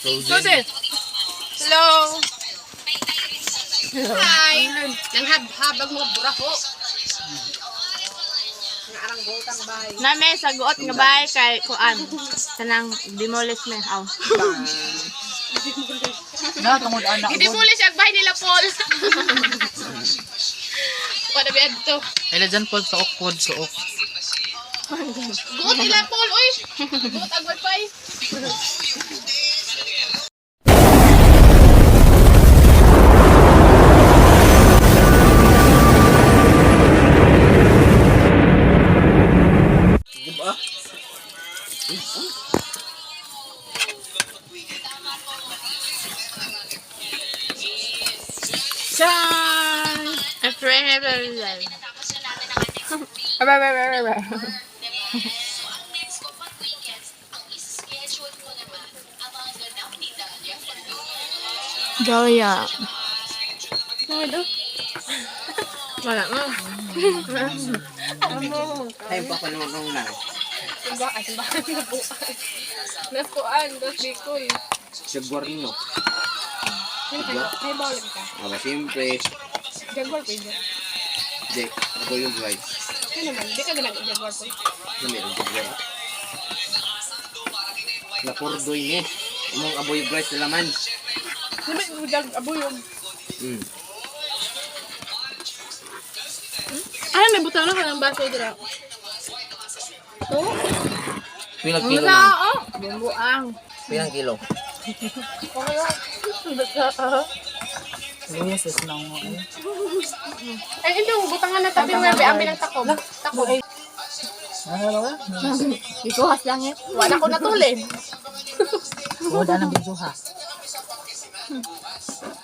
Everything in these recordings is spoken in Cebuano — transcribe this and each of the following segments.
Susan. Hello. Hi. Nang habhab ang mga buraho. Nga arang butang bay. Nami sa guot nga bay kay kuan. Kanang demolish me. Aw. Na, tungod anak ko. Gidemolish ang bahay nila, Paul. Wala ba to? Ila dyan, Paul, suok pod, suok. Guot ila, Paul. Uy. Guot ang wifi. Diba? Joya. Wala mo. Ay, pa ko naman nung na. Simba, ay simba. Napuan. Napuan, dos Bicol. Jaguar nino. May bawal ka. Aba, siyempre. Jaguar pwede. Hindi, ako yung rice. Ano naman, di ka ginag Jaguar po. Ano meron jaguar? Napurdoy ni. Among aboy rice na laman. Di ba yung jag abuyog? Ay, may butang na ka ng baso dira. Pilang kilo Wala man? oh. Bumbuang. Pilang kilo? Luwas na mo. eh. Ay, hindi, butangan na tabi mo yung amin ng takob. Takob. Ano ba? Ikuhas lang eh. Wala ko natulin. Wala nang video ha.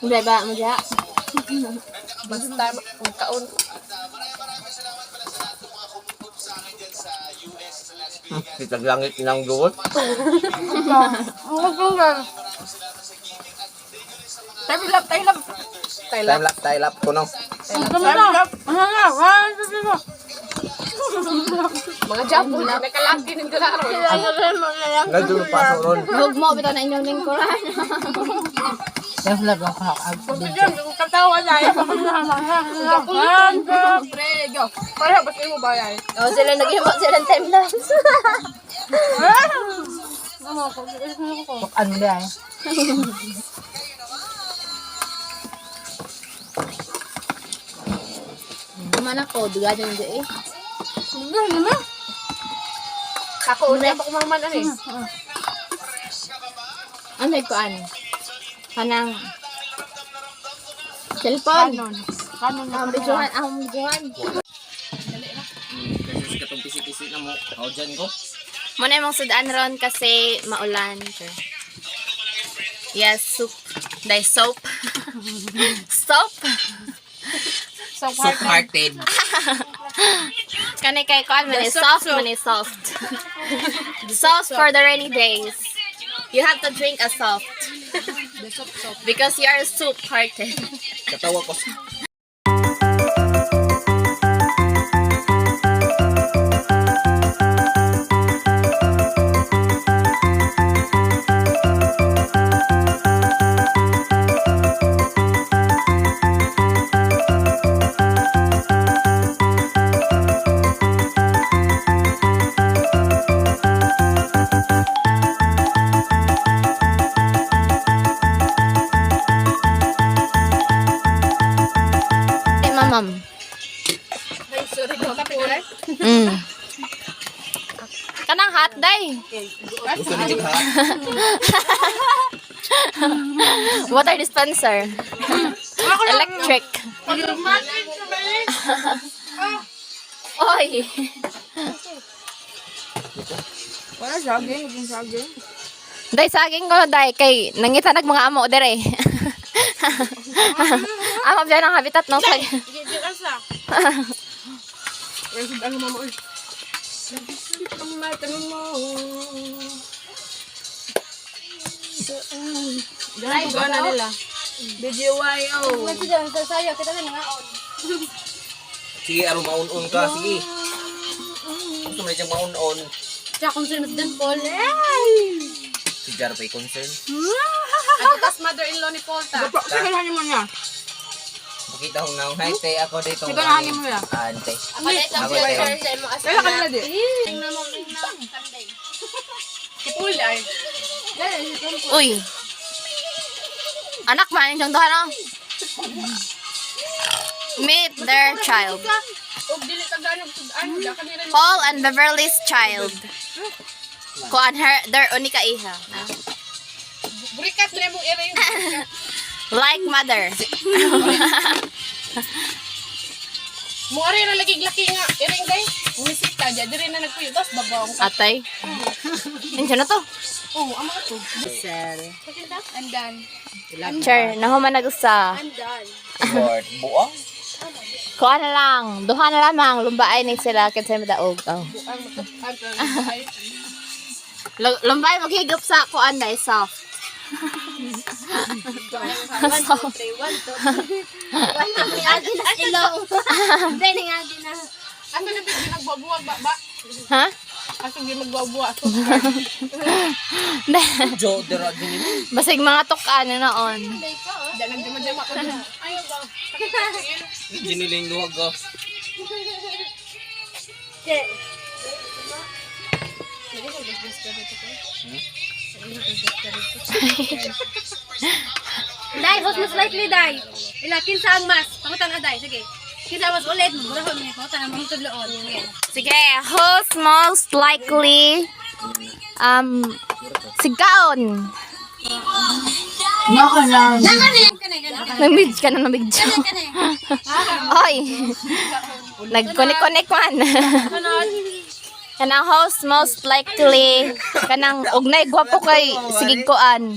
Hindi ba mo diya? Basta magkaon. Kitag langit ng duwot. Time lap, time lap. Time lap. Time lap, time lap ko no. Mga Japon, nakalaki ng dolaro. Nagdulo pa ako ron. Huwag mo bitaw na inyong lingkuran. Yung vlog ang kaka-video. Katawa na eh. Pre, go. Para basta mo ba yan? Oh, sila naghimo sila ng time lapse. Tukan mo eh. Man ako, duga din di eh. Ako, una pa kumaman ano eh. Ano yung kuan? Kanang cellphone. Ang bijuhan, ang bijuhan. Kasi katong pisi-pisi na mo. Ako dyan ko. Muna yung sudan ron kasi maulan. Sure. Yes, soup. Dahil soap. Soap. So, Soft-hearted. Kani kay kuan man eh, soft man eh, soft. Soft for the rainy days. You have to drink a soft. Because you are soup-hearted. Katawa ko. Hey, mamam. Sorry, go. Kape na. Kanang hot day. Gusto ni Jig ha? Water dispenser. Electric. Oy. Wala saging, yung saging. Day saging ko day kay nangita nag mga amo dere. Amo biya ng habitat no sag. Gigi ka sa. Ang mama oy. Ang mata mo. Dahil ba na nila? Video YO. Sige, aron maun-un ka. Sige. Gusto mo na siyang maun-un. Tsaka kung sino din Paul. Ay! Si Jaro pa'y concern. Ato tas mother-in-law ni Paul ta. Sigurahan mo niya. Pakita kong naong. Hi, te. Ako dito. Sigurahan mo niya. Ante. Ako te. Kaya kanila di. Si Paul ay. Uy. Anak man yung duha no. Meet their child. Og dili ka ganog tud-an da kanila. Paul and Beverly's child. Kuan her their unika iha. Burikat na imong ere yung Like mother. Mo ari ra lagi laki nga iring day. Misita dya diri na nagpuyo tas babawang ka. Atay. Nandiyan na to. Oh, ama to. Sel. I'm done. Chair, nahuman nag-usa. I'm done. Lord. Buang. Kuan na lang. Duha na lamang. Lumbaay ni sila. Kinsay madaog. Oh. Ang matukan ay. Lumbay maghigop sa kuan na soft. Soft. Asa na bigyan nagbabuwag ba ba? Ha? Asa gyud magbabuwa ato. Jo, dira din mo. Basig mga tukan na noon. Diyan nagdama-dama ko. Ayaw ba? Giniling luwag ah. Dai, host most likely dai. Ila kinsa ang mas? Pangutan ka dai, sige. Kinsa ang mas ulit, mura ko ni pangutan ang mga tudloon. Sige. Sige, who's most likely sigaon? Naka lang. Nag-mid ka na nabigyo. Oy. Nag-connect-connect man. Kanang host most likely kanang ugnay gwapo kay sige kuan.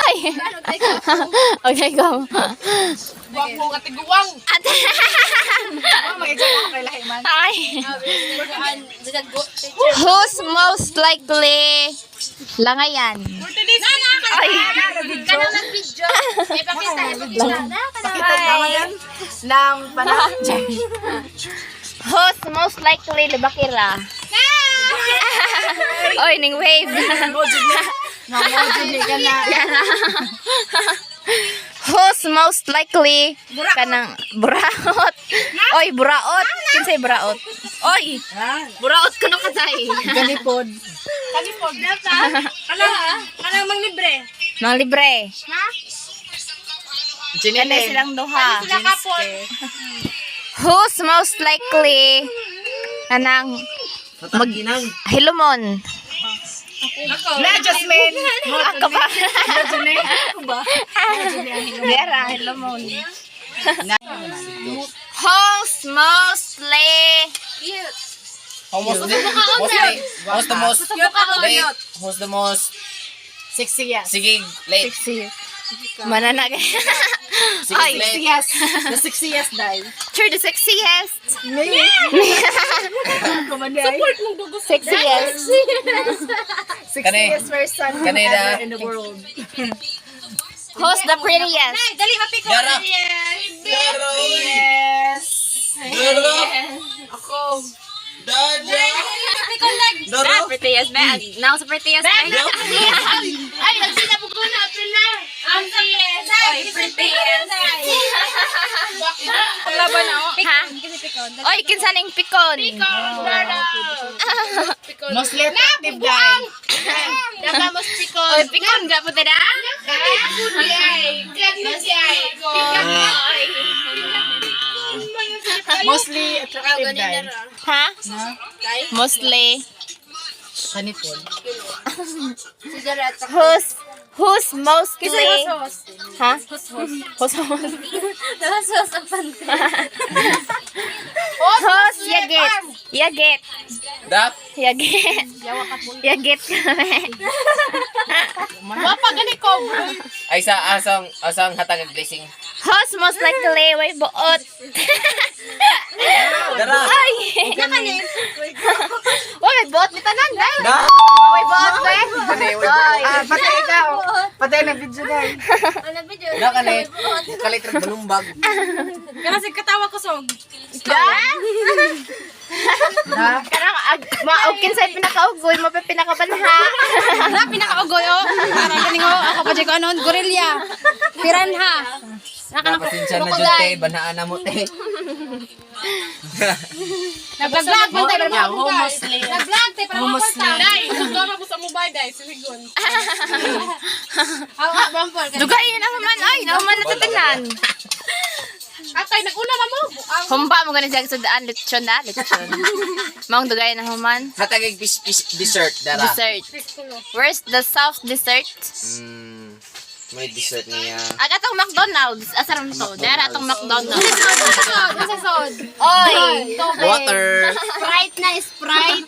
Ay. Okay, go. Gwapo nga tiguang. Ate. Ay. Who's most likely langayan? Ay. Kanang nag-video. Ipakita, ipakita. Pakita naman ng panahon. Who's most likely libakira? Oy, ning wave. Mamojud ni ka na. Who's most likely kanang buraot? Oy, buraot. Kinsay buraot? Oy, buraot kuno katay. Ganipod. Kalipod. Kanang kanang manglibre. Mga libre. Kani silang duha. Sila kapon. Who's most likely kanang Mag hilumon? Ako. Na, Jasmine. Ako ba? Ako ba? Vera, hilumon. Who's mostly Who's the Who's the most late? Who's the most 60 years. sige late? sexy? Mananag. Sige Ay, late. Yes. The 60 years die. Sure, the sexiest. Me. Kumanday. Sexiest. 60 Kani. years person Kani na. ever in the world. Who's the prettiest? Dai, dali mapiko. Dara. Yes. Yes. Dara. Ako. Dara. Mapiko lag. Dara. Prettiest ba? Now sa prettiest ba? Ay, nagsina po ko na apil na. Ang yes. Oy, prettiest. Paglaban na ako. Ha? Oy, kinsa ning pikon? Pikon. Mostly attractive guy. Dapat mas pikon. Oy, pikon ga po na? Mostly attractive guy. Ha? Mostly. Kanipod. Who's mostly Ha? Who's host? Nasa ang pante. Who's yagit? Yagit. Dap. Yagit. Yagit kami. Wapa gani ko. Ay sa asang asang hatag ang blessing. Who's most likely way buot? Dara. Ay! Wa may buot ni tanan dai. Da. Way buot be. Ay. Ah, patay ikaw. Patay na video guy. Ano video? Da kani. Kalit ra balumbag. Kana sig katawa ko song. Da? Kanang ag maog kinsay pinakaugoy, mapay pinakabanha. Na pinakaugoy oh. Para ganing oh, ako pa jud ko anon gorilla. Piranha. Napasensya na dyan, te. Banhaan na mo, te. Nag-vlog man tayo para Who mostly Nag-vlog tayo para makolta. Day, sugdon ako sa mobile day, siligon. Aw, ah, bampol. Dugay na naman ay, naman na tanan. Atay naguna man mo. Buang. Humba mo gani siya sudaan lechon na lechon. Maong dugay na human. Hatagig bis, bis, dessert, dara. Dessert. Where's the soft dessert? May dessert niya. Ag atong McDonald's. Asa ram to? Dara atong McDonald's. Sod, unsa sod? Oy! Water! Sprite na, Sprite.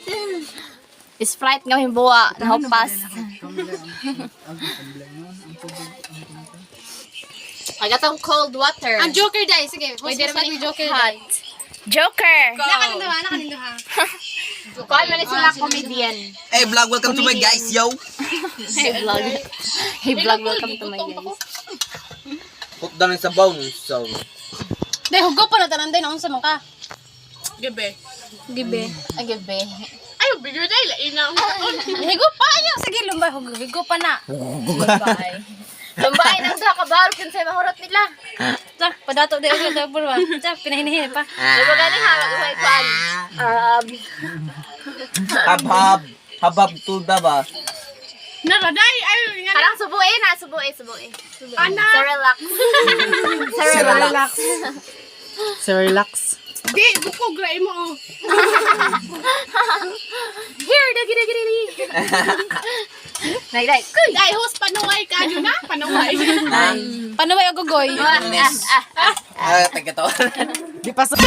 Sprite nga himbuwa, nahupas. Ag atong cold water. Ang Joker day, sige. Who's Pwede most naman likely Joker hot. day? Joker! Nakanindo ha, nakanindo ha. Kuan man ni sila comedian. Hey, vlog! Welcome to my guys, yo! Hey vlog. Hey vlog, welcome to my guys. Put down sa bone, so... Day, hugo pa na tanan day, naunsa man ka? Gabi. Gibe. Ang gabi. Ay, bigger day lain na ang kaon. Higo pa ayo, sige lumbay hugo, higo pa na. Bye. Lumbay nang duha ka bawal kinsay mahurot nila. Ta, padato day og daw ba. Ta, pinahinihin pa. Diba gani ha, mag-uhay kuan. Habhab! Habhab tulda ba? Nara day, ay nga. Parang subuin ha, subuin, subuin. Ana. Sa relax. Sa relax. Sir, relax. Di bukog ra imo oh. Here, dagi, dagi, dagi. Like, like, kuy. Day host panuway ka jud na, panuway. Panuway og ugoy. Ah, taga to. Di pa sa...